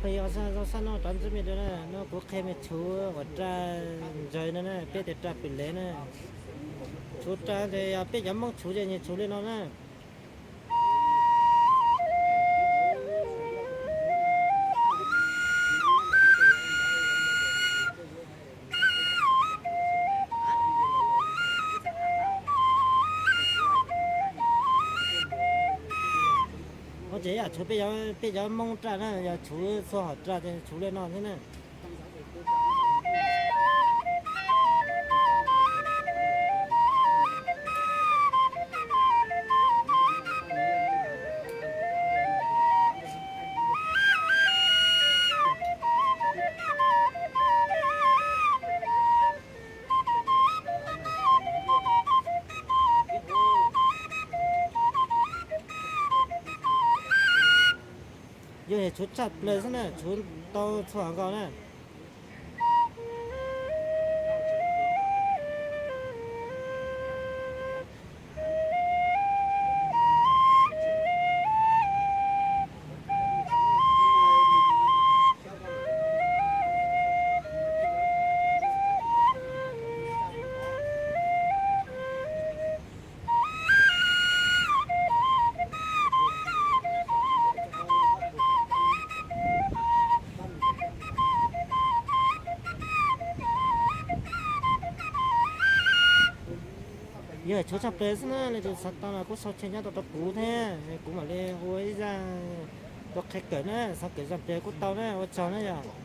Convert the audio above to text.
Pheej yog zoo sab no rov ntsib me dua na, no kuv qhia me tshuv uas raj ntsaws no na, peb tias raj pwm lev na. Tshuv raj ces yog peb cov Hmoob tshuv ces nyias tshuv li no na. Ua ces yam tshuv peb cov Hmoob raj na, yog tshuv txhua hom raj ces tshuv li no thiab na. Yog tshuv tshaj plaws xwb na, tshuv tau txhua nkaus na. Yog tshuv tshaj plaws xwb na, leej twg xav tau los kuj sau tseg nyob rau rau kuv thiab, kuv mam li ua ib zaj tuaj qhia kawm na, xav kawm zaj pem kuj tau na, ua tsaug na yog.